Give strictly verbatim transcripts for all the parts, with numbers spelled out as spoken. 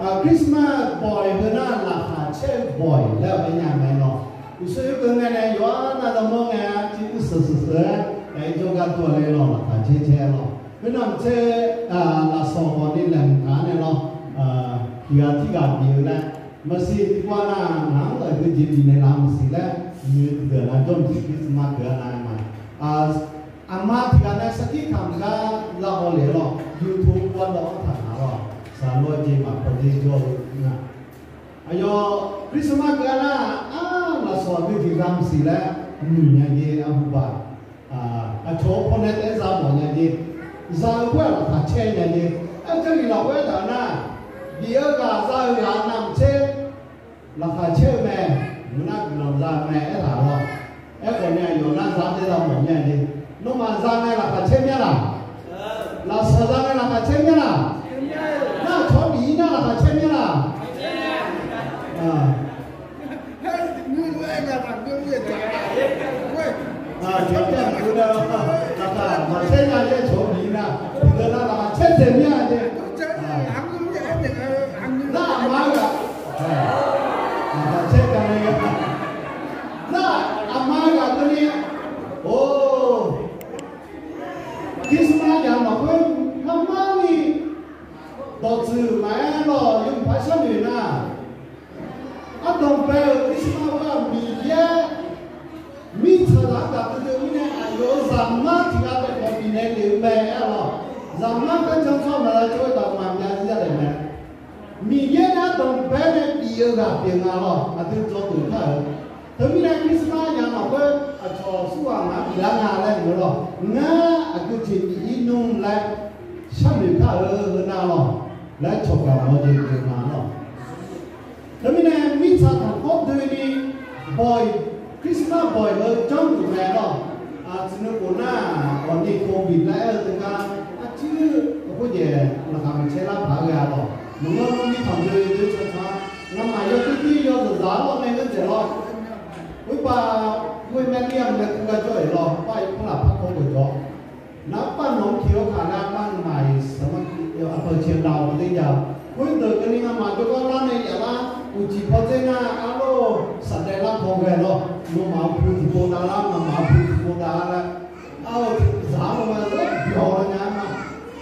Christmas bawq-iq heu nar laqkhaq caer-eu bawq-iq laer-awq aer nya mae lawq. Uqshoe yawkeuv ngae nae yawqha nav dawrmawr ngae-a, civ uir seuq seuq seuq-aer, aer jawrgar dur-a le lawq, laqkhaq caer caer lawq. Khoernav maqtser, lafsawq khawf ni laeqhmq taq-a nae lawr, tiqghaq tirghaq bif-eu laer, maqsiq tiqpov-a nar ngaq-anr aqgeujeq bifnaeq laf maqsiq laer, nyoeq tiqdeuq nar jawr maqsiq Christmas keuv-a nar ma. Aqma tiqghaq nae sarkir kamq gar lavhaw lef-eu lawr, YouTube pov-a dawv-anr taq ngaq lawr, saqlor jeq maqpaw dzer jawr-eu nga. Aqyawf Christmas keuv-a nar, ar lafsawq aqgeujeq za maqsiq laer, muiq nya jeq arhuba. Aqcawq-eu pawnae taef-aer za mawf nya jeq, za-eu khoer-aq laqkhaq caer nya jeq. Aer, Jarlif lafkhoer aertaq-eu nar, bif-eu ghaq za-eu ghaq navmaqtser laqkhaq caer-eu mae, mq nar guiqlanq za mae aertaq lawr. Aerkhawf nae aqyawf nar za taef za mawf nya jeq. Nawmaf za ngae laqkhaq caer mya laq? Lafsawq za ngae laqkhaq caer mya laq? Nar aqcawq bif-ir nar laqkhaq caer mya laq? Aqcawq bif-ir nar laqkhaq caer nya jeq, aqcawq bif-ir nar tiqdeuq nar laqkhaq caer taef mya jeq. Nar aqma-eu ghaq, laqkhaq caer taef mya. Nar aqma-eu ghaq keuvni, or, Christmas yamq lafkhoer marmarni dawqtsuif maqaer lawq, yawmuiq paq sharnoeq nar, ardanqbae-euq Christmas khoer-aq Miqyaer mirtsaqzaq-anr gaqdui dui mirnae aqyawf-euq zaqmar tiq ghaq bae khawf bifnaeq lef-eu mae aer lawq. Zaqmar kharjan tsawrhaq maqza tsawr-eu daq maqbyav zir-a daef mae. Miqyaer nae ardanqbae nae bif-eu ghaq pyeuf nga lawq, aqdui dzawgeuf kar-euq. Teumirnae Christmas yamq lafkhoer aqcawq surghaq ngaq-anr biflar nga laer noeq lawq. Ngar aqgeujeq bif-ir nmr laer sharnoeq kar-euq heu nav lawq. Laer cawqgaq mawr jeq pyeuf nga lawq. Teumirnae mirtsaq tanqkhawr doeni bawq-iq, Christmas bawq-iq heu janrluf mae lawq. Aqtsuif nuikhof nar, awqni covid laer aer-eu teugar arcuir khoerjaeq laqkhaq maqcaer lar paq-aer ghae-a lawq. Maqngeur mirkhanq doe doe cancan, ngamaf yawduir duir yawzaq zaq-awr nae ngeur dzaeq lawr. Khoerpav, khoer maerlir-a nae kur gar jawr-iq lawr, par-iq par laf par kawr geuf jawr. Nar par nawq-anr tiq-awr kaq nar, par ngamaf-iq saqmar aqpeuq tiq dav-awq ler jav. Khoerdeuq keuvni ngamaf jawrgar lar nae yaf lar, uqcif pawdzer nar arlawr-eu saqdaev lar paw ghae lawr, nawmaf-euq pu tiqpov dav lar, ngamaf-euq pu tiqpov dav lar laer, ar-eu zaq-anr ma zawr byawq-eu nya-a ma.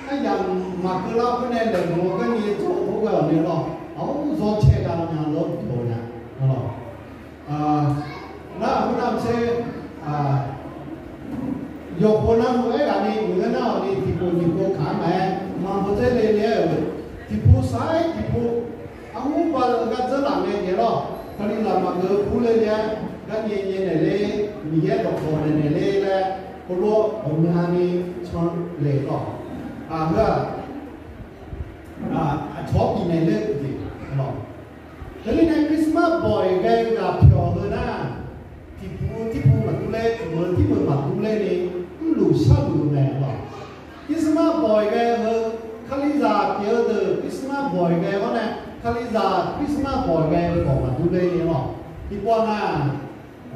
Aryamq maqkeuv lar khoer nae laeqhmq-eu garni tsawr-eu tov ghae-awq nae lawr, aqhur zawr cae dav nya zawr byawq nya-a lawq. Nar aqhur nar tser, yawqkhov navluf aerghaqni maqngeur nar-awq ni tiqpov nyiq pov kaq-anr maqaer, maqpov dzer le le-aer-euq tiqpov sar-aer tiqpov, aqhur ba-eu gar dzeur laf ngae naeq lawr, Kalizaq maqgeuf-eu pur le le-aer, garnyae nyae naeq ler, Miqyaer dawqkawq naeq naeq ler laer, heulof-aer ghawqmyani can le lawq. Aqheu-aq, aqcawq-anr bifnaeq ler-eu jeq lawq. Teumirnae Christmas bawq-iq ghae-eu ghaq pyawq heu nar, tiqpov tirpov maqdur ler, tiqmeuq tirmeuq maqdur ler ni, mrluf sharluf-eu mae lawq. Christmas bawq-iq ghae heu, Kalizaq pyeuf-eu deuq Christmas bawq-iq ghae-awr nae, Kalizaq Christmas bawq-iq ghae-eu khawf maqdur ler ni lawq. Tiqpov nar,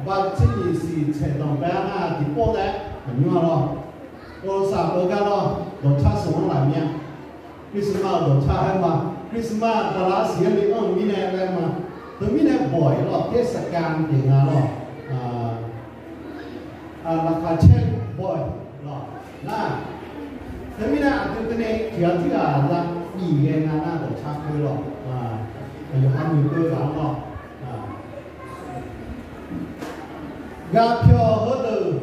baptiq siq tsaeq danqbae-a nar tiqpov laer maqnymr-a lawr. Kawsaq beugar lawr, dawqcar smq-anr laf mir-a. Christmas-euq dawqcar aer ma, Christmas bala siq-aer le-anr-eu mirnae laer ma. Teumirnae bawq-iq lawr, tersaqkav pyeuf nga lawr. Laqkhaq caer bawq-iq lawr nar, teumirnae aqdui keuvni tiq ghaq tirghaq za bif ghae nga nar dawqcar khoer lawr. Aqyawf ha noeqkeuv ghaq-anr lawr. Ghaq pyawq heudeuq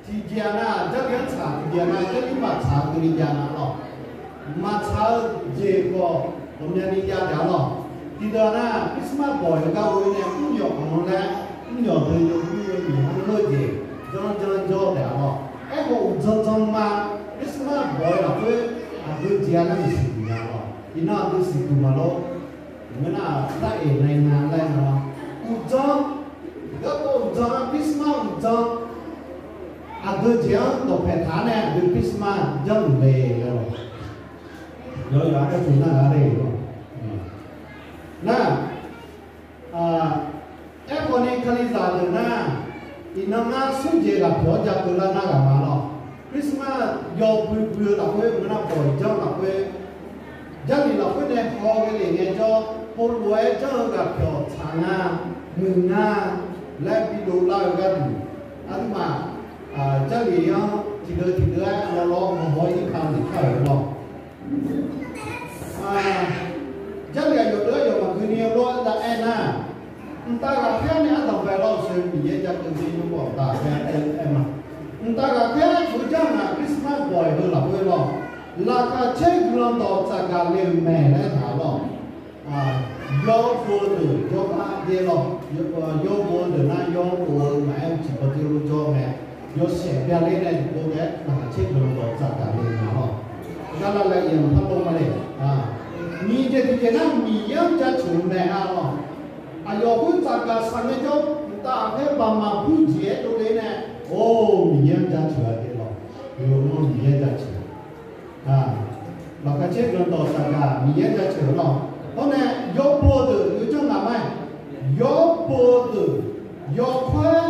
tiqjeq-a nar, Jarlif-anr tsaq tiqjeq-a nar, Jarlif maqtsaq-eu keuvni jav nga lawq. Maqtsaq-eu jeq khawf ghawqmyani jav taef-a lawq. Tiqdeuq-a nar, Christmas bawq-iq gar ghoe nae mrnyawq khanq-anr laer, mrnyawq deuq yawbui yawmiq-anr gheu jeq janr janr jawr taef-a lawq. Aerkhawf uqdzan dzan ma, Christmas bawq-iq lafkhoer aqgeu jeq-a nar maqsiq duq nya lawq. Iqnan aqgeu siqduq maqlor. Ngeur nar, tar-eq nae nga laer nga lawr. Uqdzan, garkawv uqdzan, Christmas uqdzan, aqgeu jeq-anr dawqpaeq taq-a nae aqdui Christmas janrluf le-a lawq. Yawqha-aer tov nar-a le-a lawq. Nar, aerkhawf ni Kalizaq deuq nar, iqnan ngar smr jeq ghaq pyawq-anr ja keuvlar nar ghaq ma lawq. Christmas yawbui bui-eu lafkhoer, ngeur nar bawq-iq janr lafkhoer, Jarlif lafkhoer nae haw ghae lef ngaejawr, Povlof-aer janr-eu ghaqpyawq tsaq nga, muiq nga laer bidov lar-eu gharduq, aqduimaf, Jarlif-anr tiqdeuq tiqdeuq-aer lawvlawv maqhaw-ir ka lef kar-euq lawr. Jarlif aqyawf deuq-aer yawf maqgui ni-eu lof-aer dav-aer nar, mqtav ghaqkhaer nae ardanq bae lawr-eu sheu Miqyaer jakeuv-ir nymr-awq mqtav ghaqkhaer aer ma. Mqtav ghaqkhaer-aer teujanr ngaq Christmas bawq-iq heu lafkhoer lawr, laqkhaq caer guiqlanq dawq tsafgaq le-euq mae laer taq-eu lawr. Yawr bo-eu deuq jawrgar jaer lawr, yawr bo-eu deuq nar yawr bo-eu maqaer, tiqkawv tiqlof jawr mae. Yawshaef byaler nae tiqpov taef-aer laqkhaq caer guiqlanq dawq tsafgaq le nga lawr. Garlar laer yamq par dov ma le. Nyiq jeq tiqjeq nar Miqyaer-anr jaceuq-eu mae-a lawr. Aqyawf khoer tsafgaq shaq ngaejawr, mqtav ghaqkhaer baqmaq burjeq-aer dovle nae, or, Miqyaer-anr jaceuq-a jaer lawr. Yawqnan Miqyaer jaceuq laqkhaq caer guiqlanq dawq tsafgaq Miqyaer jaceuq lawr. Hawr nae yawr bo-eu deuq yawjanr ngaq ma-aer, yawr bo-eu deuq yawkawr-aer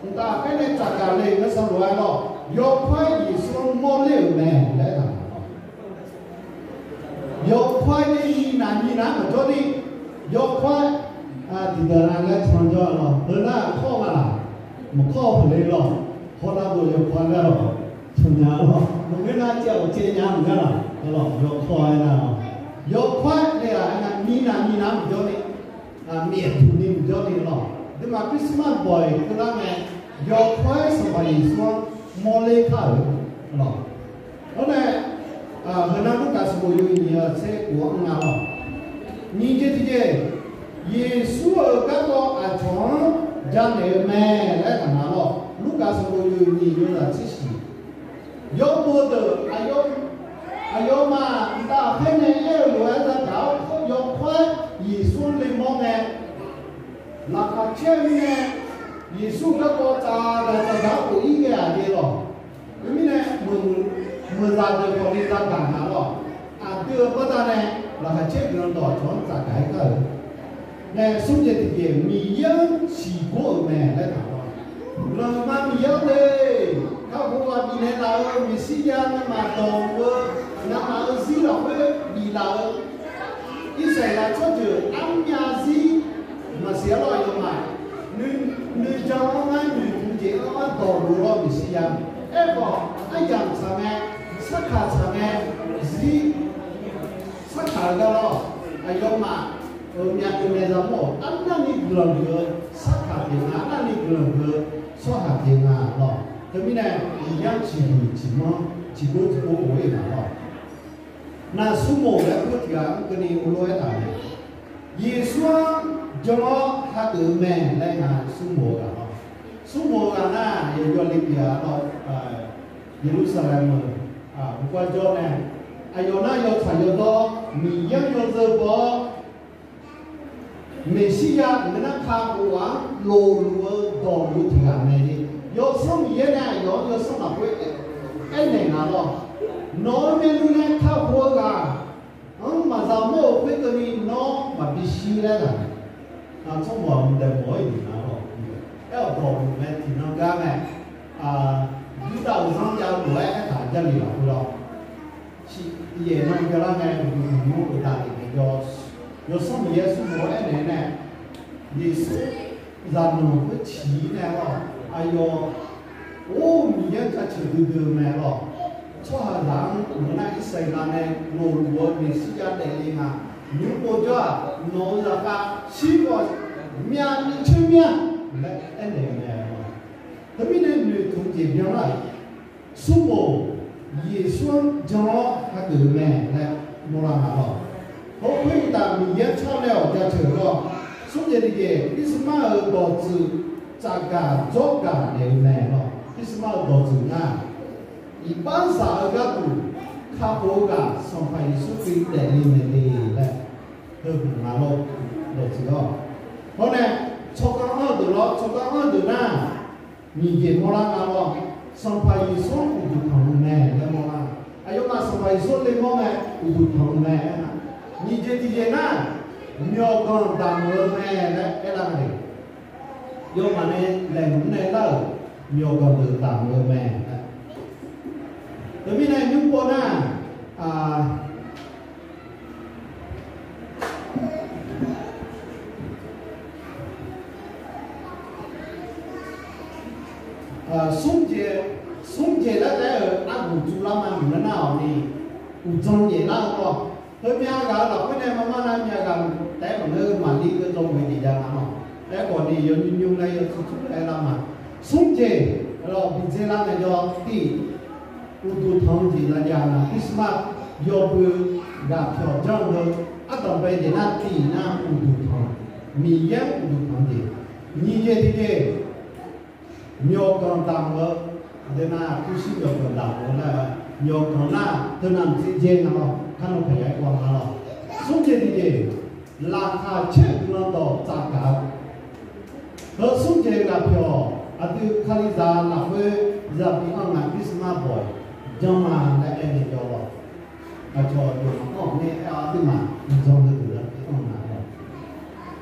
mqtav ghaqkhaer nae tsafgaq le-euq garsanq lof-aer lawr, yawkawr-aer Yeqsur-anr mawrler-euq mae laer aertaq-a lawr. Yawkawr-aer nae nyiq naq nyiq naq-anr maqjawr ni, yawkawr-aer tiqdeuq-a laer can jawr-a lawr. Heu nar kawr nga laq, maqkawr-eu peuq le lawr. Hawr nar bo yawkawr-aer gar lawr, can nya lawr. Maqngeur nar caev-awq caev nya maqngeur laq, lawr yawkawr-aer nar lawr. Yawkawr-aer nae-aq aer nar nyiq naq nyiq naq-anr maqjawr ni, miqtuq ni maqjawr ni lawr. Aqduimaf Christmas bawq-iq keuvlar ngae, yawkawr-aer Sanqpaq Yeqsur-anr mawrler kar-euq lawr. Hawr nae, heunar Lurkaf sanqbof yawhuiq nyiq-eu tser khof-anr nga lawr. Nyiq jeq tiqjeq, Yeqsur-euq garkawv aqcawq-anr janaeq-eu mae laer taqnga lawr. Lurkaf sanqbof yawhuiq nyiq yawzaq tser shiq. Yawr bo deuq aqyawfmaf mqtav ghaqkhaer nae aer-eu lof-aer zagaq-awr yawkawr-aer Yeqsur-anr le mawr ngae, laqkhaq caer-eu mirnae, Yeqsur garkawv tsafgaq tsafgaq-aer khof-ir ghae-aq jaer lawr. Khoermirnae, meuqzaq deuq khawf ni zagaq nga lawr. Aqdui-euq baqdanae laqkhaq caer guiqlanq dawq aqcawq-anr tsafgaq-aer kar-euq nae, smr jeq tiqjeq Miqyaer-anr siqgor-euq mae laer taq lawr. Lanqma Miqyaer-anr le, kakhof ghaq bifnaeq laf-eu Meqsirya ngamaf dawq-eu, ngamaf-euq zir lafkhoer bif laf-eu, Irsaqleqlav tsawrjeuq armyav zir maqsiq-a lawr aqyawfmaf. Nuijan-anr ngar noeqtmq jeq-anr ardawq luf-eu lawr Meqsirya. Aerkhawf aryamq tsaq ngae, sarkaq tsaq ngae, zir sarkaq-eu gar lawr aqyawfmaf-euq myavnuiv nae zaqmawr-awq. Arnavni guiqlanq huiq-eu sarkaq pyeuf nga, arnavni guiqlanq huiq-eu tsawrhaq pyeuf nga lawr. Teumirnae Miqyaer-anr ciqhuiq ciqmanr ciqgor tiqpov khof-ir nga lawr. Nar smrmoq laer kur tiq ghaq-anr keuvni uvlof-aer taq mae. Yeqsur-anr jan-awr hageuf-eu mae laer nga smrmoq-eu ghaq lawr. Smrmoq-eu ghaq nar yawqjawq le pyeuf-a lawr. Yeqlursaqlaeq-euq mqpar jawr nae, aqyawf nar yawtsaq yawdawr Miqyaer-anr yawzeu baw-awr, Meqsirya ngeur nar kakhof ghaq-anr lofluf-eu dawqluf tiq ghaq mae ni. Yawsanr Miqyaer nae aqyawf-anr yawsanr lafkhoer aernaeq nga lawr. Nawq-euq myavnuiv nae kakhof-eu ghaq-anr maqzaq mawr-euq khoerkeuvni nawr maqbi shir laer ghaq. Tsawrmawq-aq mqdaeq mawq-aer iqnan lawr. Aer-awq dawqluf mae tiqnan gar mae. Yurdav-euq zanrjav-eu lof-aer aertaq Jarlif lafkhoer lawr. Tiqyaef nan byanlar ngae, uqduq tanqnymr-eu daqlef naeq jawr, Yawsanr Miqyaer smrmoq-aer aernaeq nae, Yeqsur zaqnanq khoer ciq-ir nae lawr, aqyawf, or, Miqyaer-anr jaceuq duidui-eu mae lawr. Tsawrhaqzaq-anr ngeur nar Irsaqleqlav nae lofluf-eu Meqsirya daefle nga. Nymr pov jawr-aq, nawq-euq zaqkhav shir khawf myavnuiv coer mir-a laer aernaeq-eu mae lawr. Teumirnae noeqtmq jeq byanlar-euq smrmoq, Yeqsur-anr jan-awr hageuf-eu mae laer mawrlar nga lawr. Hawkhoer uqtaf Miqyaer tsawrmyanr-awq jaceuq-eu lawr. Smr jeq tiqjeq, Christmas-euq dawqtsuif tsafgaq dzawrgaq naeq-eu mae lawr. Christmas-euq dawqtsuif nar, iqbaxzaq-eu gharduq kakhof-eu ghaq Sanqpaq Yeqsur Kali daefle mae le laer heuhmq nga lawr. Dawqtsuif-awr, hawr nae tsawrganr anr-eu deuq lawr, tsawrganr anr-eu deuq nar, nyiq jeq mawrlar nga lawr. Sanqpaq Yeqsur-anr uqduq tanq-eu mae laer mawrlar. Aqyawfmaf Sanqpaq Yeqsur le mawr mae, uqduq tanq-eu mae aer-a. Nyiq jeq tiqjeq nar, myawqganq daqmq-eu mae laer aerlar nga le. Yawmaf nae laeqhmq nae lar-euq myawqganq deuq daqmq-eu mae. Teumirnae nymr pov nar, aq, Smr jeq, smr jeq laer taef-aer-euq arguf tsuvlar ma maqngeur nar-awq ni, uqdzan nyaeflar-eu lawr. Heumyav ghaq-euq lafkhoer nae marmar nar myav ghaq taef-aer maqngeur-eu maqli-eu dzawgeuf jeq jav nga lawr. Aerkhawf ni yawnymr nymr laer yawtsov tsov laer lar ma. Smr jeq, bidzerlar nae jawr tir, uqduq tanq-eu jeq lavjav nga. Christmas yawbui ghaq pyawq janr-eu heu, ardanq bae jeq nar tiq nar uqduq tanq, Miqyaer-anr uqduq tanq jeq. Nyiq jeq tiqjeq, myawqganq damq-eu, aqdui nar pyurshuir myawqganq damq-eu nar, myawqganq nar teunav mqtser dzae nga lawr, kar nan paqya-aer kawv nga lawr. Smr jeq tiqjeq, laqkhaq caer-eu guiqlanq dawq tsafgaq-eu, heu smr jeq ghaq pyawq aqdui Kalizaq lafkhoer zabi anr nga Christmas bawq janr ma laer aer nae jawr lawr. Aqcawq dawq maqanr-awq nae aer-awr aqduimaf uqdzan heudeuq-anr anr nga lawr.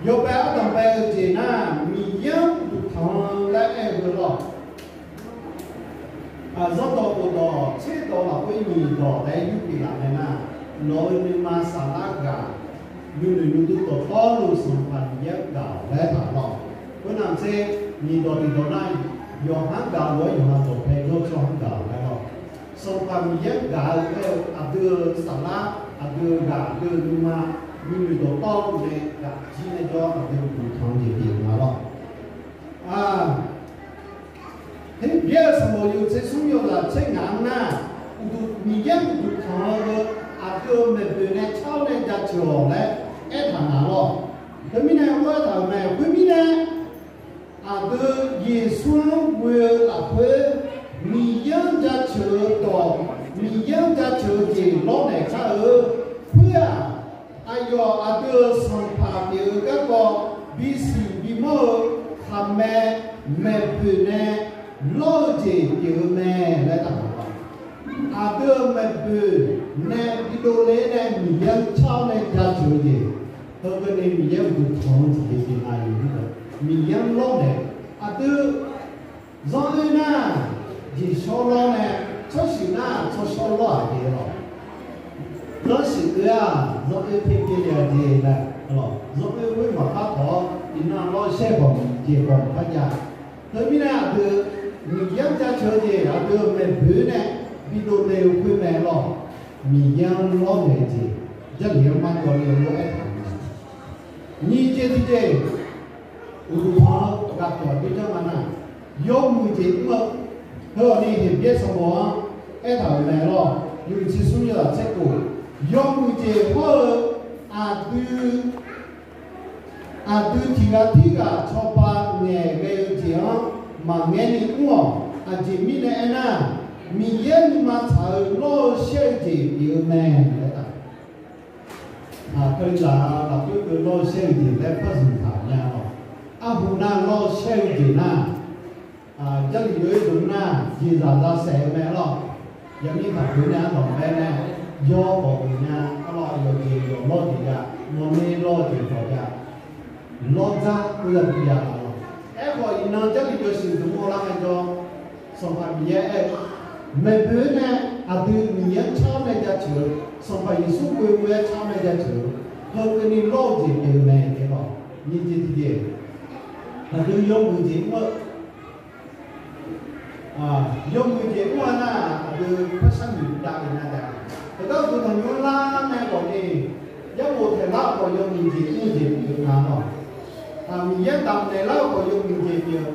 Yawbae ardanq bae-eu jeq nar Miqyaer-anr uqduq tanq-eu laer aer-eu lawr. Zanrdawq khofdawq tserdawq lafkhoer nyiq dawq taef-aer yur pyeuf laf mae nar, nawq-euq nuima saflar ghaq, nuinoeq nuidur dawqtawvluf Sanqpaq Miqyaer-anr gaq-awq laer taq lawr. Khoernav tser nyiq dawq tiqdawq nar, yawqha-anr gaq lof-aer yawqha dawqpae jawr tsawrhaq-anr gaq-awq laer lawr. Sanqpaq Miqyaer-anr gaq-eu aer-eu aqdui-euq saflar, aqdui-euq ghaq, aqdui-euq nuima, nuinoeq dawqtawvluf nae ghaq jir nae jawr aqdui uqduq tanq-eu jeq pyeuf nga lawr. Heqbyaer-euq sanqbof yawhuiq tser smr yawzaq tser ngaq-anr nar, uqduq Miqyaer uqduq tanq-eu heu aqdui-euq maeqboeq nae car-awr nae jaceuq-awq laer aertaq nga lawr. Teumirnae aertaq-euq mae. Khoermirnae, aqdui Yeqsur-anr ghoe-eu lafkhoer Miqyaer-anr jaceuq-eu dawq, Miqyaer-anr jaceuq-eu jeq lawrnaeq kar-eu. Khoer-aq, aqyawf aqdui-euq sanqpaq pyeuf-eu garkawv bisiq bimawr-eu khaqmae maeqboeq nae lawr-eu jeq pyeuf-eu mae laer taq maqav. Aqdui-euq maeqboeq nae bidov le-aer nae Miqyaer-anr car-awr nae jaceuq-eu jeq, heukeuvni Miqyaer uqduq tanq-eu tiqjeq pyeuf nga. Miqyaer-anr lawrnaeq, aqdui zanr oer nar jeqshawr lawr nae, tsawrsiq nar tsawrshawr lawr-aq jeq lawr. Zanrsiq oer-aq zanr oer te byae le-a jeq laer, zanr oer khoer maqpar tawq-awr iqnan lawr shaer bawq jeq bawq maqpar jav. Teumirnae aqdui Miqyaer-anr jaceuq-eu jeq aqdui-euq maeqboeq nae bidov le-eu khoer mae lawr. Miqyaer-anr lawrnaeq-eu jeq Jarlif-anr marjawv le-eu lof-aer taq-euq mae. Nyiq jeq tiqjeq, uqduq tanq-eu ghaqpyawq dzoer janr ma nar, yawmuiq jeq mr-eu, heu-awq ni Heqbyaer sanqbof-anr aertaq-euq mae lawr. Yawhuiq tser smr yawzaq tser kof, yawmuiq jeq hawr-eu aqdui aqdui tiq ghaq tirghaq cawba ngaeqghae-eu jeq-anr maqngaer ni mr-awq. Aqjeq mirnae aernar, Miqyaer nuima tsaq-eu lawr-eu shaer-eu jeq pyeuf-eu mae laer taq. Kalizaq lafkhoer keuv lawr-eu shaer-eu jeq laer par zmq taq nya-awq. Arhu nar lawr-eu shaer-eu jeq nar, Jarlif yawir deuq nar jeqzaq zasaef-eu mae lawr. Yaqmir taqpeuq nae ardanq bae nae yawr khawf uq nya, arlawr yawqjeq yawq lawr jeq jav, nawq nae lawr-eu jeq khawf jav, lawr dzar khoer ya bi ya laf lawr. Aerkhawf iqnan Jarlif yawshuif deuq mawrlar ngae jawr, Sanqpaq Miqyaer aer-eu, maeqboeq-aer nae aqdui Miqyaer-anr car-awr nae jaceuq-eu, Sanqpaq Yeqsur ghoe ghoe-aer car-awr nae jaceuq-eu, heukeuvni lawr-eu jeq pyeuf-eu mae lawr. Nyiq jeq tiqjeq, aqdui yawmuiq jeq mr-eu Yawmuiq jeq mr-a nar, aqdui parsar nyiq dav-eu nar dav. Heugar uqduq tanqnymr lar nae khawf ni, yarbof taeqlar-eu khawf yawmuiq jeq mr-eu jeq pyeuf nga lawr. Miqyaer damqnaeq lar-eu khawf yawmuiq jeq pyeuf-eu,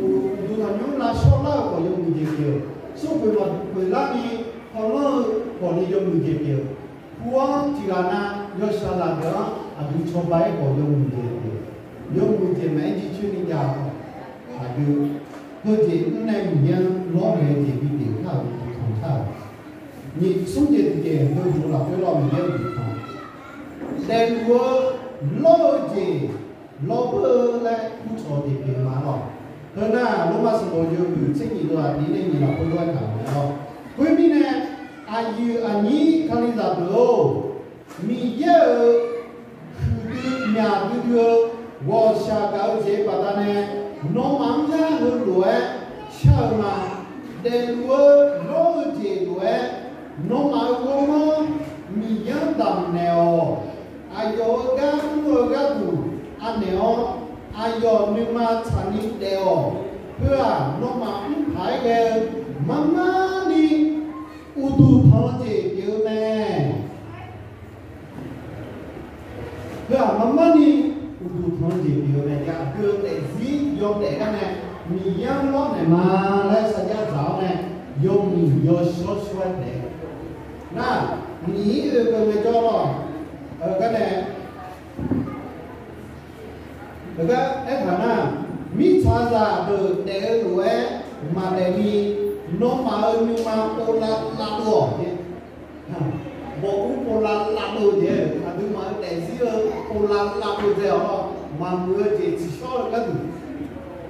uqduq tanqnymr lavshawr lar-eu khawf yawmuiq jeq pyeuf-eu, smrkhoeq maqdmq khoeq larni hawlanr-eu khawf ni yawmuiq jeq pyeuf-eu, pu-anr tiq ghaq na yawshaq laf deuq-anr aqdui cawba-aer khawf yawmuiq jeq pyeuf-eu, yawmuiq jeq maqaer jircoer ni jav-eu khawf, aqdui heujeq mr nae Miqyaer-anr lawrnaeq-eu jeq bipyeuf kar-euq uqduq tanq kar-euq. Nyiq smr jeq tiqjeq, heulof lafkhoer lawr Miqyaer uqduq tanq, daefluf-eu lawr-eu jeq lawr beu-eu laer kurcawq jeq pyeuf ma lawr. Heu nar, Lormav sanqbof yawhuiq tser nyiq dov-aq tiq nae nyiq lafkhoer lof-aer taq-euq mae lawr. Khoermirnae, aqyuif aqnyir Kalizaq deuq-or, Miqyaer-euq huiqdui myaq duidui-eu ghawqshaq gaq-eu jeq baqdanae, nawmaf-anr ngar heulof-aer shar-eu ma. Daefluf-eu lawr-eu jeq lof-aer, nawmaf-euq ghawrmawr Miqyaer-anr damqnaeq-awq. Aqyawf-euq gar mr-eu gharduq anaeq-awr, aqyawf nuima tsaqni daef-awq. Heu-aq, nawmaf mrtaq-aer ghae-eu marmarni uqduq tanq-eu jeq pyeuf-eu mae. Heu-aq, marmarni uqduq tanq-eu jeq pyeuf-eu mae. Aqdui-eu daefzir yawdaef gar nae Miqyaer-anr lawrnaeq ma laer sarjax dzaq-awr nae, yawmuiq yawshawr shawr-aer taef-a. Nar, Miqyaer oekeuv ngaejawr lawr-eu gar nae, heugar aertaq nar, mirtsaqzaq deuq daef-eu lof-aer maqdaef ni, nawmaf-euq nuima povlav lavdov-awq jeq. Bawqguv povlav lavdov-eu jeq, aqduimaf-euq daefzir-eu povlav lavdov dzae-awq lawr. Maqmuiq-eu jeq tsiqshawr-eu gharduq,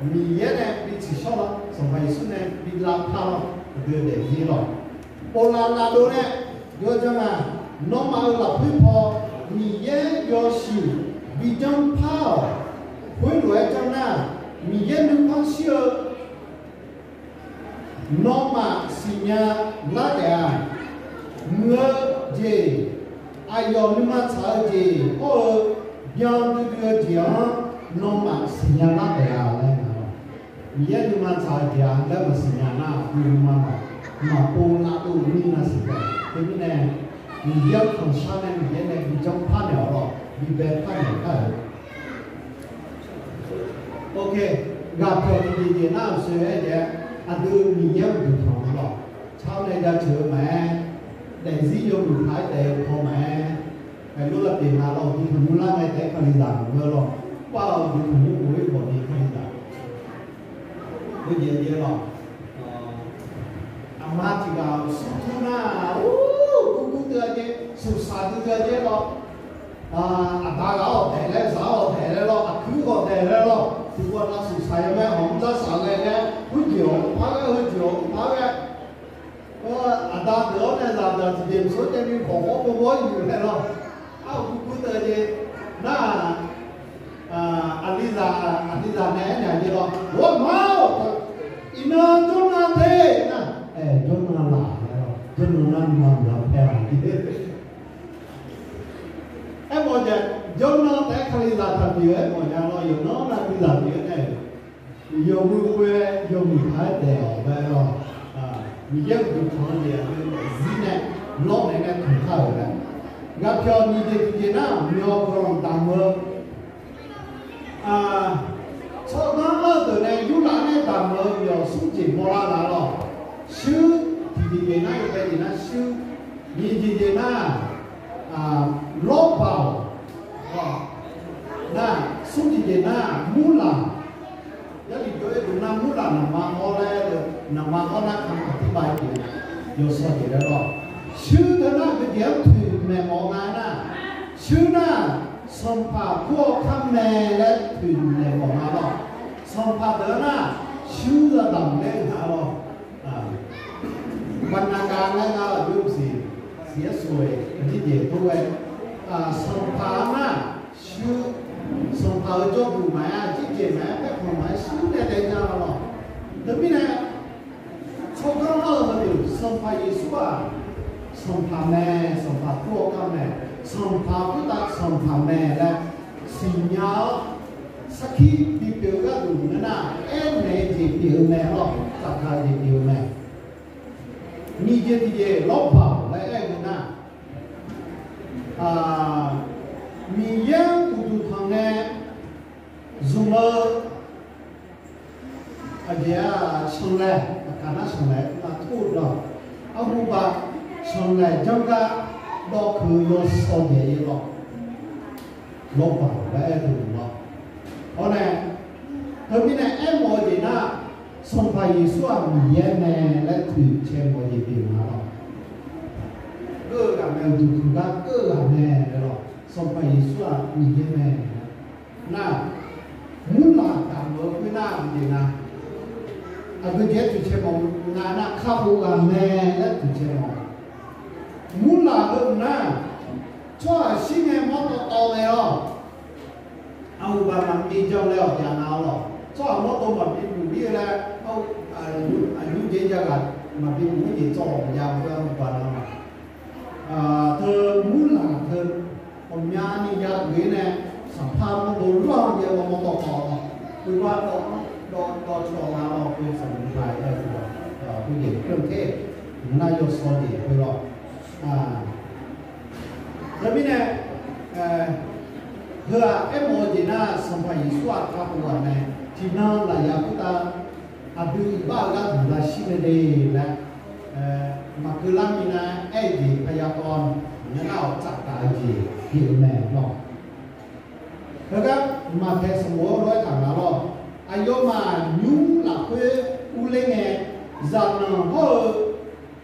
Miqyaer nae bi tsiqshawr lawr, Sanqpaq Yeqsur nae bi lavpar lawr, aqdui-eu daefzir lawr. Povlav lavdov nae yawjan-aq, nawmaf-euq lafkhoer paw Miqyaer yawshuif bi janrpar-awq. Khoerlof-aer janr nar, Miqyaer nuikhanr shir-eu nawmaf siqnya lar taef-a. Muiq-eu jeq, aqyawf nuima tsaq-eu jeq hawr-eu byan duidui-eu jeq-anr nawmaf siqnya lar taef-a laer nga-awq. Miqyaer nuima tsaq-eu jeq-aq laer maqsiqnya nar, aqdui nuima maqpov lavdov-eu mirnae siq taef. Teumirnae, Miqyaer-anr khanqshar nae Miqyaer nae bi janrpar naeq-awq lawr, bi baepar naeq kar-euq. Ok, ghaqpyawq tiqjeq jeq nar-euq sheuq-aer jae, aqdui Miqyaer-anr uqduq tanq-eu lawr, tsawrnae jaceuq-eu maqaer, daefzir yawmuiq taq-aer daef-eu paw maqaer, aerlof-aer pyeuf nga lawr, uqduq tanqnymr lar ngae taef-aer Kalizaq maqngeur lawr, bar-eu uqduq tanqnymr bof-ir bawq ni Kalizaq. Heujeq-aer lawr, aqma tiq ghaq-euq smrtur nar, ur, gurgur teu-a jeq, smqsaq duidui-a jeq lawr. Aqda ghaq-awq daeq laer, zaq-awq daeq laer lawr, aqkuir ghawq daeq laer lawr, tiqghaq nav smqsaq-eu mae, hawq mr dzar saq-eu ghae laer, heujeq-awq par ghae, heujeq-awq par ghae. Aqda deuq-awr nae zaqdeuq tiqjeq mq sawr caevni khawf ghawr bawr bawr yuif-eu nae lawr. Arhuq gurgur teu jeq nar-aq, aqlizaq, aqlizaq nae aernaeq-a jeq lawr, ghawrmawr-awq, iqnan jawrnan te nar, aer, jawrnan laq laer lawr, jawrnan nar nuima maqya paer-a jeq. Aermawf-eu jeq, jawrnan taef-aer Kalizaq taqpyeuf-eu aermawf nya lawr, yawqnan nar Kalizaq pyeuf-eu nae, yawmuiq khoer-aer yawmuiq taq-aer daef-awq laer lawr. Miqyaer uqduq tanq-eu jeq aqdui daefzir nae lawrnaeq nae tanqkar-euq laer. Ghaqpyawq nyiq jeq tiqjeq nar, myawqganq damq-eu tsawrganr-eu deuq nae yurlaf nae damq-eu myawq smr jeq mawrlar laf lawr. Shuir tiqjeq jeq nar, yawbae jeq nar shuir, nyiq jeq jeq nar, lawrbaq-awq. Nar, smr jeq jeq nar murlaq. Yarlif jov-aer deuq nar murlaq naqma hawr laer-eu, naqma hawr nar kamq tiqpav jeq, yawshawr jeq laer lawr. Shuir teu nar heujeq-anr toeqmaeq mawf nga nar, shuir nar, sanqpaq kur-awr kar mae laer toeqmaeq mawf nga lawr. Sanqpaq deuq-anr nar, shuir zadaq laer nga lawr. Baqnaqgav laer nga lawr, yawsiq, siq-aer soq-aer aqjir jeq tov-aer, sanqpaq-anr nar, shuir, sanqpaq-euq jawrduq maqaer, aqjir jeq maqaer, paerkhanq maqaer, shuir nae daef nya lawr. Teumirnae, tsawrganr lar-eu heudeuq Sanqpaq Yeqsur-aq, sanqpaq mae, sanqpaq kur-awr kar mae, sanqpaq khoertav sanqpaq mae laer siqnya-awr, sarkir bipyeuf-eu gharduq ngeur nar, aernaeq-eu jeq pyeuf-eu mae lawr, tsaqkaq-eu jeq pyeuf-eu mae. Nyiq jeq tiqjeq lawrbaq-awq laer aer-eu nar, Miqyaer-anr uqduq tanq nae zmq-eu aqjeq-aq, sanqlaeq, aqkaq nar sanqlaeq aqtur-eu dawq, arhuba sanqlaeq janrgar dawv keuq-eu yawshawr jeq-ir lawr. Lawrbaq laer aer-eu deuq lawr. Hawr nae, teumirnae aermawf-eu jeq nar, Sanqpaq Yeqsur-aq Miqyaer mae laer toeqcae mawf-eu jeq pyeuf nga lawr. Geur-eu ghaq mae, uqduq tanq gar geur-eu ghaq mae laer lawr. Sanqpaq Yeqsur-aq Miqyaer mae laer. Nar, murlaq damq-eu khoernar-aq jeq nga. Aqgeu jeq-aer toeqcae mawf nga nar, kakhof ghaq mae laer toeqcae mawf. Murlaq heu nar, tsawrhaq shir ngae mawr tawv tawv nae-awr, arhuba maqbi jan laer-awq jav nga-awr lawr. Tsawrhaq mawr tawv maqbi mq-ir-eu laer, aqyur jeq jav ghaq maqbi mq-ir jeq tsawrhaq maqjav-eu arhuba na-awq. Teu murlaq teu ghawqmyani ya geuf-ir nae, sanqpaq mawrdov lawr-eu jeq-awr mawr tawv tawv-awr, khoergar tawv-awr, dawr dawr cawv lar lawr khoer sanqbof paq-aer ghae-eu, khoerjeq khoer-anr ter, mq nar yawsaw jeq khoer lawr. Teumirnae, heu-aq aermawf-eu jeq nar, Sanqpaq Yeqsur-aq kakhof-aq mae, tiqnan lafyaq khoertav aqdui iqbax-eu gharduq lavshir mae le laer, maqkeuv lar minav-aer aer-eu jeq paya kawv-anr, mq nar-awq tsafgaq-eu jeq pyeuf-eu mae lawr. Heugar Maqtaeq sanqbof-anr lof-aer taq nga lawr. Aqyawfmaf nymr lafkhoer urler ngae, zaqnanq hawr-eu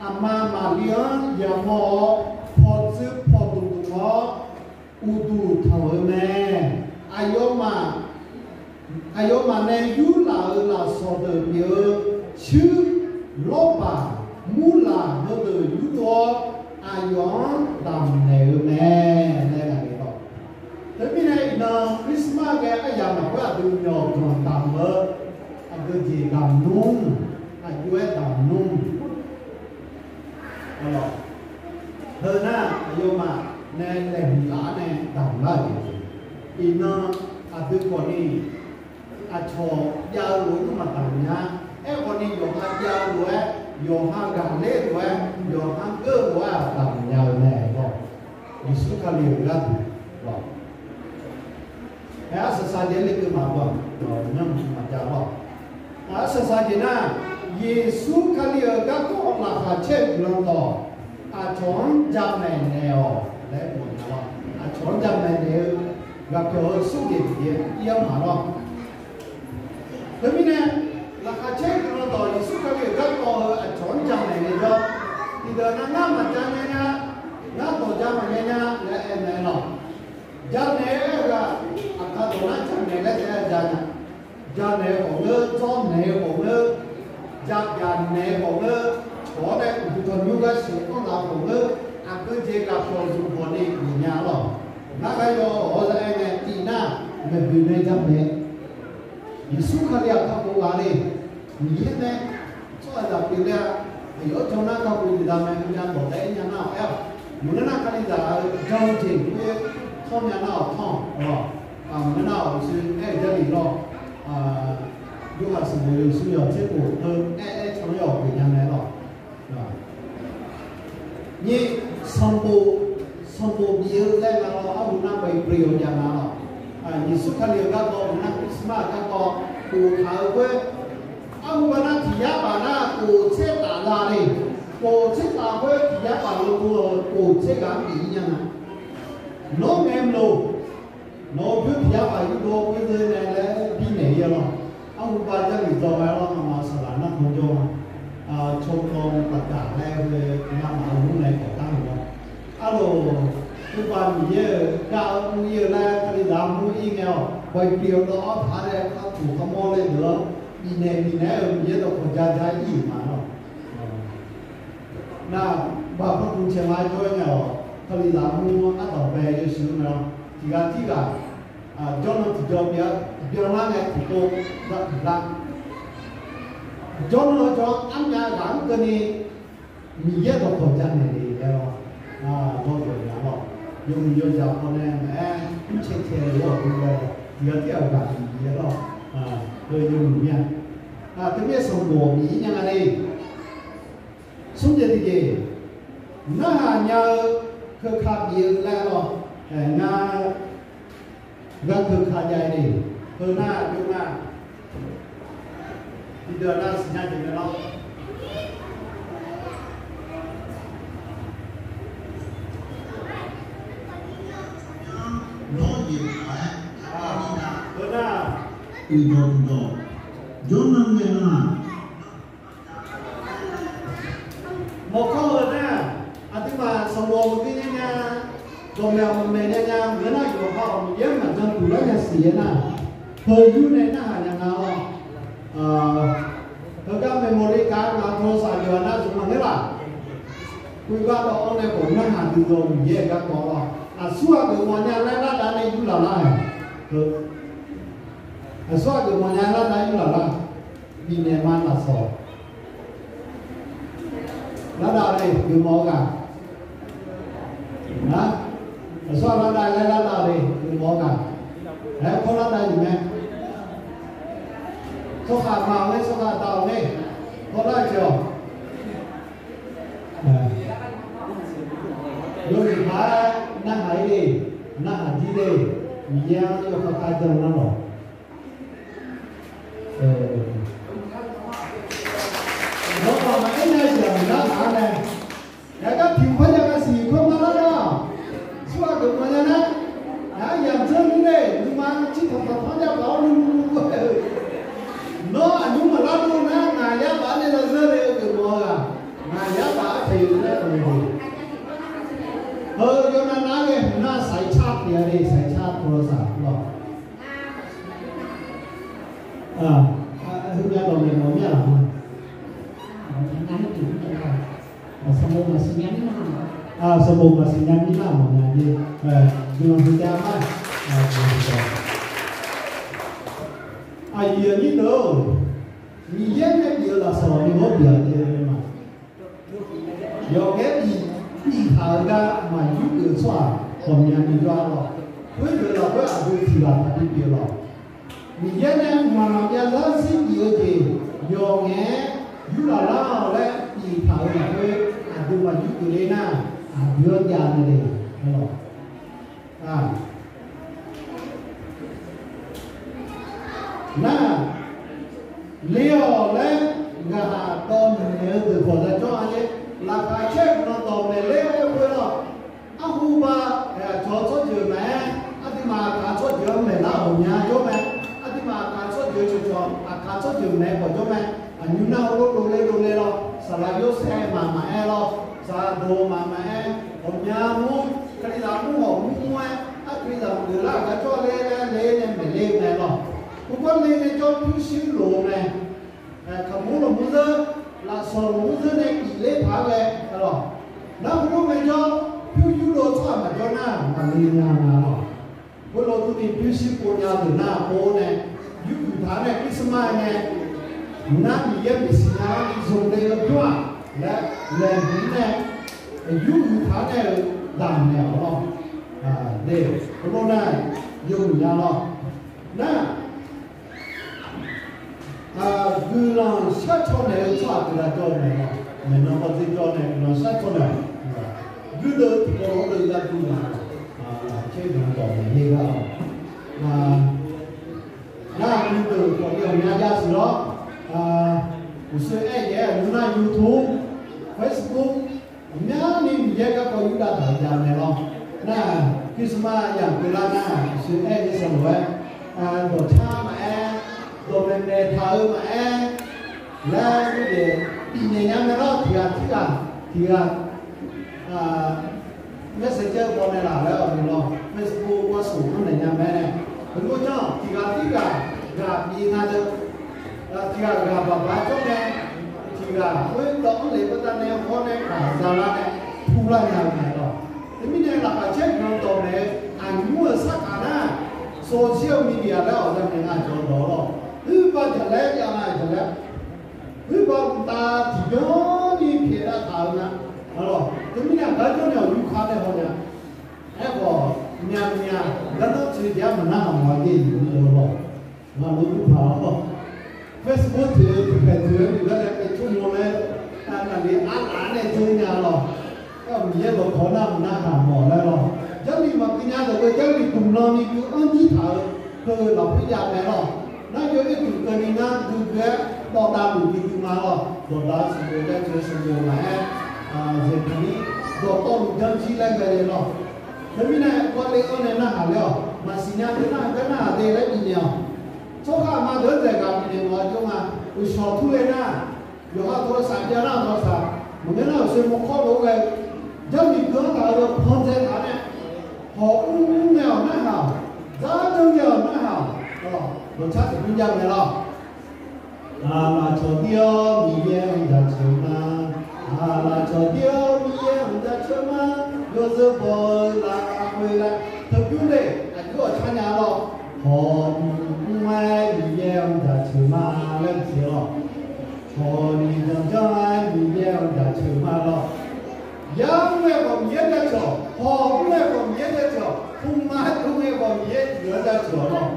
aqma Maqli-anr yamawr-awr, pawqtsuif pawqdmq dmq-awr uqduq tanq-euq mae. Aqyawfmaf, aqyawfmaf nae yurlaf-euq lafsawq deuq pyeuf-eu shuir, lawrbaq, murlaq heudeuq yurdov-awr, aqyawf-anr damqnaeq-eu mae laer ngaq-anr lawr. Teumirnae iqnan Christmas ghae aryamq lafkhoer aqdui myawqganq damq-eu, aqgeu jeq damq nmr, aqjox-aer damq nmr. Heu nar aqyawfmaf nae laeqhmq laf-awr nae damq lar-euq jeq. Iqnan aqdui khawfni aqcawq jav-eu lof-aer maqdamq nya. Aerkhawfni yawqha jav-eu lof-aer, yawqha ghaqler lof-aer, yawqha geur-eu lof-aer-aq damq nya-eu mae lawr. Yeqsur Kali-euq gharduq lawr. Aer, arsaq saq jeq-aer lekeuv maqbawq, nyanr maqsiq maqjav lawr. Arsaq saq jeq nar, Yeqsur Kali-euq garkawv laqkhaq caer-eu guiqlanq dawq, aqcawq-anr jamaeq naeq-awq laer mawf nya lawr. Aqcawq-anr jamaeq naeq-eu ghaqpyawq-eu smr jeq tiqjeq ir-anr maqlawr. Teumirnae, laqkhaq caer-eu guiqlanq dawq Yeqsur Kali-euq garkawv heu aqcawq-anr jamaeq naeq-awr, tiqdeuq nar ngar maqja nya nya, ngar dawq ja maqnya nya laer aer mae lawr. Jamaeq-aer aer-eu ghaq, aqkar dawq nar jamaeq laer taef-aer ja nya. Jamaeq-eu khawf ngeur, dzawrnaeq-eu khawf ngeur, jabyaq naeq-eu khawf ngeur, cawq-awr nae uqduq tanqnymr gar siq-anr laf khawf ngeur, aqgeu jeq ghaqpyawq zmq khawf ni geuf nya lawr. Ngar gar yaw-awr laer aer ngae tiq nar, maeqboeq nae jamaeq. Yeqsur Kali-aq kakhof ghaq le. Miqyaer mae, tsawrhaqzaq pyeufler-a. Aqyawf-anr jan nar kakhof jeq daq mae, heumyav dawq taef-aer nya nar-awq aer-awq. Maqngeur nar Kalizaq-eu jan-eu jeq khoer tawr nya nar-awq tawr-awq. Maqngeur nar-awq uqshoe aer-eu Jarlif lawr, Yorhaq sanqbof yawshuif yawq tser khof heu aer aer can-aer-awq geuf nya mae lawr. Nyiq, sanqbof, sanqbof bif-eu laer nga lawr, arhu nar bae bre-eu jav nga lawr. Yeqsur Kali-euq garkawv, maqngeur nar Christmas-euq garkawv, khoftaq-eu khoer, arhu bar nar tiq yar baf nar khof tser taf za le. Khof tser taf khoer tiq yar baf lo tov-eu khof tser ghaq-anr bif-ir nya nga. Nawr ngaeq mloq. Nawq-eu bymr tiq yar baf yurdov-awr khoer zeur nae laer birnaeq-ir-a lawr. Arhu bar Jarlif dzaw ghae lawr, ngamaf-euq saqlaq nar khanqjawr-a, cawqtawv nae taqgaq laer heu ngamaf-euq mr nae kawqtar-euq lawr. Arlawq, khoerbar Miqyaer-euq gar-anr mr-ir-eu laer Kalizaq-anr mr-ir ngae-awq, bae bi-eu dawv-awr taq-a laer khartuq kharmawr laer deuq-awr, bifnaeq bifnaeq-aer-euq Miqyaer dawqkawq ja ja-ir-euq ma lawr. Nar, baq par dmq caeq ma jawr-aer ngae-awq, Kalizaq mr-anr ardanq bae yawshuif-eu mae lawr. Tiq ghaq tirghaq jawrnan tiqjaw byan lar ngae tiqpov lar. Jawrnan-eu jawr-anr armyav ghaq-anr keuvni Miqyaer dawqkawq jamaeq le laer lawr. Dawqdawq nya lawr. Yawmuiq yawzaq pawnae maqaer mrcae cae-eu lawr-awq dui laer lawr. Tiq ghaq tirghaq ghaq bif-ir-aer lawr. Heu yawmuiq mir-a. Teumirnae sanqbof bif-ir nya nga le. Smr jeq tiqjeq, narhaq nya-eu keuka bif-eu laer lawr. Ngar, ngar keuka jav-ir le. Heu nar jov nar, tiqdeuq nar siqnya jeq mae lawr. Heu nar, uqdawq uqdawq jawrnan ngae nar, mawqkawr-eu nar, aqduimaf sanqbof maqgui nya nya, dawqmaeq maqmaeq nya nya, maqngeur nar yawqha-awq Miqyaer maqjan duq lar yasiq-aer nar, heu yur nae narhaq nya nga-awr, heugar memory card-anr nar tawsaq yawqha nar zmq maqngeur laf. Khoergar dawv-anr nae khawf narhaq duidawq Miqyaer-euq garkawv lawr. Aqsurghaq geufmawf nya laer lardav nae yurlaf lar-ae. Aqsurghaq geufmawf nya lardav yurlaf lar. Bifnaeq ma lafsawq. Lardav le geufmawf-eu ghaq. Nar, aqsurghaq lardav laer lardav le geufmawf-eu ghaq. Aer, kawr lardav-iq mae. Tsawrhaq ma-awq-aer, tsawrhaq da-awq-aer, hawlar-eu jeq-awq. Yawzif paq-aer narhaq-ir le, narhaq jir le, Miqyaer-anr yawkhav khav jan nar lawq. Nawmaf maqaer nya-eu jeq-aq narhaq-ar nae, aqgar tiq par jav-a siq khoerma lar nar, tsawrhaq geufmawf nya nar, aqyamq dzeur nmr nae nuima ciqtanq tanqtanr jav paq-awr nuinuiv-eu, nawr aqnymr maqlar dov nar, ngaq yar paq-aer nae law zeur le-eu geufmawf-eu ghaq, ngaq yar paq-aer pyaeq-eu laer-eu, heu yawnav nav-aer ghae hmq nar saq-ir car pyaeq-a le, saq-ir car pyaeq-a saq lawq. Heu nya dawq maeq mawf mir-a laf ma. Sanqbof maqsiq nya mirnav mawf nya jeq, guiqlanq huiqdzav ma. Aqyuif aqnyir deuq-or, Miqyaer nae bif-eu lafsawq ni hawr bif-a jeq ma. Yawqgar bif, biftaq-eu gar maqyur geuf-eu tsawrhaq ghawqmyani jawr-a lawq. Khoerdeuq lafkhoer aqdui tiq ghaq taqbi pyeuf lawq. Miqyaer nae mqmaq maqbyav zarzir bif-eu jeq yawqngae-aer yurlaf lar-awq laer biftaq-euq lafkhoer aqdui maqyur geuf ler nar, aqdui-anr jav nae le-a lawq. Nar, le-awq laer ghaq dawv naeq-eu deuq khawf lavjawr-a ler. Laqkhaq caer guiqlanq dawqmaeq ler-eu khoer lawq. Arhu ba, aqcawq-eu tsawrjeuq maqaer, aqduimaf aqkaq tsawrjeuq-anr maeqlar ghawqmya jawr mae. Aqduimaf aqkaq tsawrjeuq cawqcawq, aqkaq tsawrjeuq maeq khawf jawr mae. Aqnymr nar heulof dovle dovle lawr, saqlaq yorsaev maqmaq aer lawr, saqdoq maqmaq aer, ghawqmya mur, kalizaq mur hawq mur mur-aer, arkalizaq maqgeuf lar-euq gar jawr ler laer le nae maeqler-eu mae lawr. Heugar le nae jawr pyurshuir loq-eu mae. Kaqmur lawqmur zeur, lafsawq lawqmur zeur nae bif ler paq-aer ghae lawq. Nar heulof mae jawr, pyur yurdov tsawrhaq maqjawr nar maqle nya nga lawq. Khoerlof durni pyurshuir pov nya deuq nar pov nae, yurhuiq taq-aer nae Christmas nae, ngar Miqyaer maeqshi nya-anr zmqle-eu bymr-aq laer laeqhmq nae, yurhuiq taq-aer nae-eu damq naeq-awq lawr. Heulof nar yawmuiq nya lawr. Nar guiqlanq sharcaw naeq-eu tsawrhaq deuq-aq jawr-eu mae lawr. Maeqnan hawdzer jawr nae guiqlanq sharcaw naeq-awq. Guirdeuv tiqkawv lof-aer deuv yadui ma. Caer guiqlanq dawq maeq ler gar-awq. Nar guirdeuq khawf ni ghawqmya jav siq lawr. Uqshoe aer-eu jeq-aer aqnymr nar YouTube, Facebook, ghawqmyani Miqyaer garkawv yurdav taq-eu jav mae lawr. Nar Christmas yamq keuvlar nar uqshoe aer-eu jeq sanq lof-aer, dawqcar maqaer, dawqmaeq maeq taq-eu maqaer, laer yawdaef bifnaeq nya mae lawr. Tiq ghaq tirghaq, tiq ghaq Messenger baw nae laf laer-awq ni lawr, Facebook, WhatsApp-anr naeq nya mae nae, heulof janr tiq ghaq tirghaq ghaq bif nga deuq, tiq ghaq ghaq baq baq jawr nae, tiq ghaq khoerdawq-anr lef baqdanae hawr nae kaq zalar nae purlar nya-eu mae lawr. Teumirnae laqkhaq caer guiqlanq dawq mae-eu aqnymr-euq sarkaq nar, social media laer-awq zaqnaeq aqcawq dawq lawr, huiqbav jaqlaer jav nga jaqlaer, huiqbav mqtav tiqbyan ni pyaeqdav taq-eu nga. Teumirnae aqgar jawr nae-awq yurkar nae haw nya. Aerkhawf, myavmyav gardanr tsoeq jav-aer maqnar haq mawf-a jeq yuf-eu lawr. Ngaq lof-aer paq-awr, Facebook tsoeq-eu tiqpaeq tsoeq-eu nuigar nae paeq tsawrmawr laer, naqli arlaf nae dzeur nya lawr. Aer-awq Miqyaer dawqkawq nar maqnar haq mawf laer lawr. Jarlif maqgui nya dawq-eu Jarlif dmqlan ni gui-anr jir taq-eu, heu lafkhoer jav mae lawr. Nar yawf-ir dmq keuvni ngar guigui-aer dawqdav luf guigui ma lawr. Dawqdav sanqbof jav tsoeq sanqbof maqaer, zeqtaq-ir dawqtawvluf janr jir laer ghae le lawr. Teumirnae kawvle-anr nae narhaq ler-awq. Maqsiq nya teu nar-aq gar narhaq de laer bifnaeq-awq. Tsawrhaq ma deuq-anr dzaeq ghaq bifnaeq mawf-a jawr nga. Uqshawq turle nar, yawqha tawrlawq saq jav nar tawrlawq saq, maqngeur nar-euq soemawr kawr lof-aer ghae, Jarlif gui-anr taq-eu panzae taq nae, hawq mr mr ngae-awq narhaq-awq, dzardzanr ngae-awq narhaq-awq, dawqcar tiqbymr jav mae lawr. Aqlaf cawqdir-awr Miqyaer-anr jaceuq-eu ma. Aqlaf cawqdir-awr Miqyaer-anr jaceuq-eu ma. Yawzeu baw-eu lafkhoer laer teubymr le, aqjox-awq car nya lawr. Hawq mr mr-aer Miqyaer-anr jaceuq ma laer jeq lawr. Hawq ni janrjanr-aer Miqyaer-anr jaceuq ma lawr. Yar mr ngae khawf Miqyaer jaceuq-awq. Hawq mr ngae khawf Miqyaer jaceuq-awq. Hmqmaq dov ngae khawf Miqyaer guiq-anr jaceuq-awq lawr.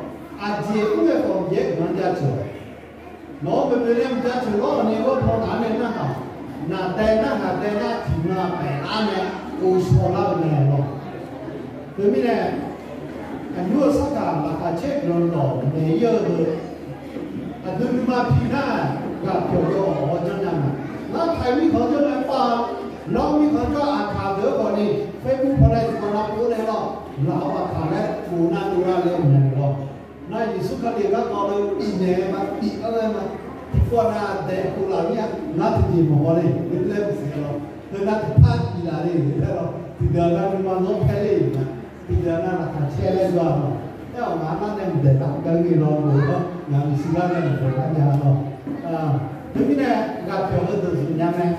Aqjeq mr ngae khawf Miqyaer guiq-anr jaceuq-awq. Nawq-anr boeqboeq nae mqjav tsoeq lawr-awq ni, gawr paw taq-anr nae narhaq, naqdae narhaq dae nar tiqnan paef lar nae ghovshaw lar-eu mae lawr. Teumirnae, aqnyir-eu sarkaq laqkhaq caer guiqlanq dawq maeq-ir-eu heu, aqdui nuima pi nar, ghaqpyawq yawawq-awr janrnya ma. Ngar taq-iq mirkhanq-anr janrnya pav, lawr mirkhanq-anr jawr aqkaq deuq-anr khawf ni, Facebook paw nae tiqkawv nar pov nae lawr, laf-awr aqkaq laer pov nar dovlar le-eu mae lawr. Nar Yeqsur Kali-euq garkawv-eu bifnaeq-aer ma, bif-anr laer ma, tiqkawv nar daef kov laf-ir-a, ngar tiqjeq maqhaw le, laer maqsiq lawr. Heu nar tiqpar bif laf le laer lawr, tiqdeuq-aq nar nuima nawr paer le-euq ma, tiqdeuq-aq nar laqkhaq caer laer jawr-a lawr. Aer-awq ngaq-anr nar nae mqdaeq lar gar ghae lawr, ngaq-anr siqlar nae mqdaeq lar nya lawr. Teumirnae ghaqpyawq heudeuq zmq nya mae.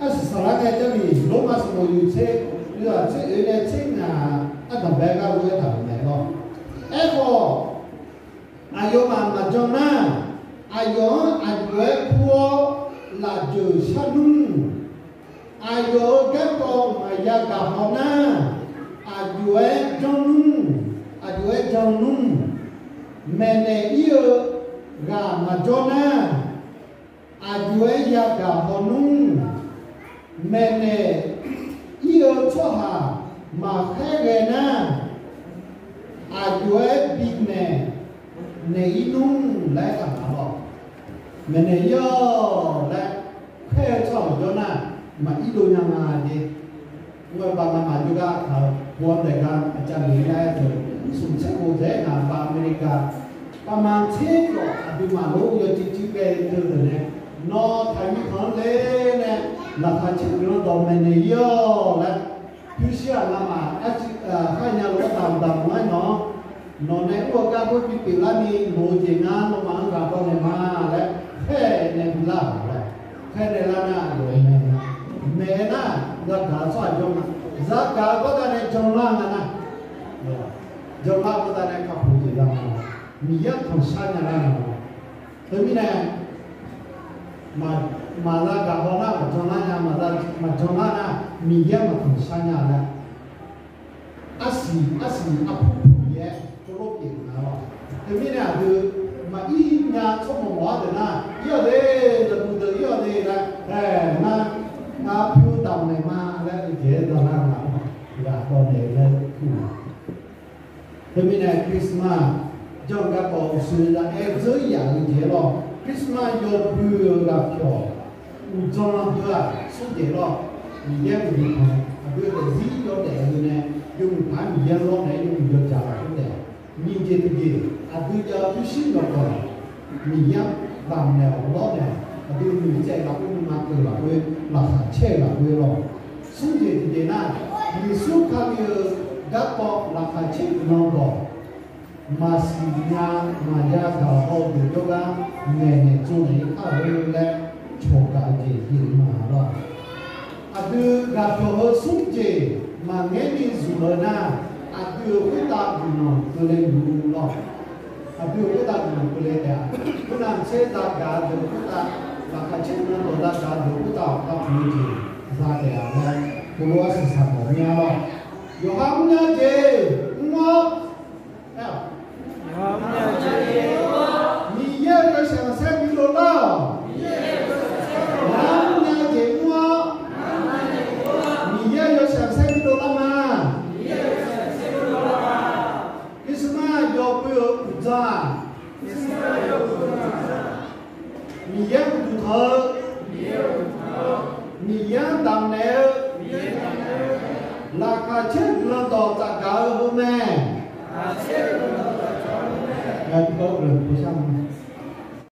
Arsiq saqlar nae Jarlif Lormav sanqbof yawtser, yawzaq tser oeq nae tser ngaq ardanqbae gar ghoe-aer taq-euq mae lawr. Aerkhawf, aqyawfmaf maqjan nar, aqyawf-anr aq jov-aer kur-awr lafjeuq sharnmr. Aqyawf-euq garkawv maqya gaq haw nar, aq jov-aer janr nmr. Aq jov-aer jan nmr. Maeqnaeq-ir-eu ghaq maqjawr nar, aq jov-aer yagaq haw nmr. Maeqnaeq-ir-eu tsawrhaq maqkhaer ghae nar, aq jov-aer bimaeq naeq-ir nmr laer taqnaq lawr. Maeqnaeq-ir-awq laer khaer-eu tsawrhaq maqjawr nar, maqir dov nya nga jeq. Mr-eu baqmaf maqjawr gar taq-eu, bawdaeq gar aqcav lef-ir laer-eu, smq tser khof dzaeq-aer ngaq baq America, baqmaf tser dawq aqduimaf lor yawcuiv cuiv ghae-eu deuq nae, nawr taq-iq mirkhanq-anr ler nae, laqkhaq caer guiqlanq dawq maeqnaeq-ir-awq laer, pyurshuir-aq ngamaf arcuiv khar nya lof-aer taq-euq daqmq-aer nawq-anr, nawq nae mr-eu gar khoer bipyeuf larni nawq-eu jeq ngar nawmaf-anr ghaq dawv naeq ma laer khaer nae bilar-awq laer, khaer nae lar nar lof-aer mae. Maeq-aer nar, zagaq-eu tsawrhaq jawr nga. Zagaq-eu baqdanae janlar nga nar, janlar-eu baqdanae kakhof jeq za nga. Miqyaer-anr tanqshar nya lar nga. Teumirnae, maqza gaq haw nar maqjan lar nya, maqza maqjan lar nar Miqyaer maqtanqshar nya laer, arsiq arsiq arpur pur-aer heulof pyeuf nga lawr. Teumirnae aqdui maqir nya tsawrmawq mawf-ar deuq nar, ir-awq de, daqduq deuq ir-awq de laer, aer, ngar, ngar pyur daqmaeq ma laer uqjeq-aer dawq nar nga lawr. Ghaq dawv naeq laer kur-a. Teumirnae Christmas janr-eu garkawv uqshoe zaq-aer dzeur yaf-eu jeq-aer lawr, Christmas yawbui-eu ghaqpyawq uqdzan heu-aq smr jeq lawr, Miqyaer uqduq tanq aqdui daefzir yawdaef-eu nae, yawmuiq paq-aer Miqyaer lawr nae yawmuiq yawdzaq lafkhoer daef, nyiq jeq tiqjeq aqdui jav-eu pyurshuir yawqghaq Miqyaer-anr bamnaeq-awq lawr nae, aqdui nyiq tsaev lafkhoer nuima keuv lafkhoer laqkhaq caer-eu lafkhoer lawr. Smr jeq tiqjeq nar, Yeqsur Kali-euq garkawv laqkhaq caer guiqlanq dawq maqsiq nya maqya gaq haw-eu deuq jawrgar ngaeqnaeq tsovnaeq-ir kar-eu laer cawqgaq-eu jeq pyeuf ma lawr. Aqdui ghaqpyawq heu smr jeq maqngaer ni zmq-eu nar, aqdui-euq khoertav guiqlanq keuvle luf lawr. Aqdui-euq khoertav guiqlanq keuvle taef-a. Khoernav tser zagaq-eu deuq khoertav, laqkhaq caer guiqlanq dawq zagaq-eu deuq khoertav-awq kakhof-eu jeq za taef-a laer, heulof-aer siqsaq mawf mir-a lawr. Yawqha mrnya jeq mr-awr, Miqyaer-euq yawshaef khanqsaer bidov lar-awq. Yawqha mrnya jeq mr-awr, Miqyaer-euq yawshaef khanqsaer bidov lar ma. Christmas yawbui-euq uqdzan-aq, Miqyaer uqduq tanq-eu, Miqyaer-anr damqnaeq-eu, laqkhaq caer guiqlanq dawq tsafgaq-eu heu mae. Aqduimaf-anr guiqlanq dawqshar ma.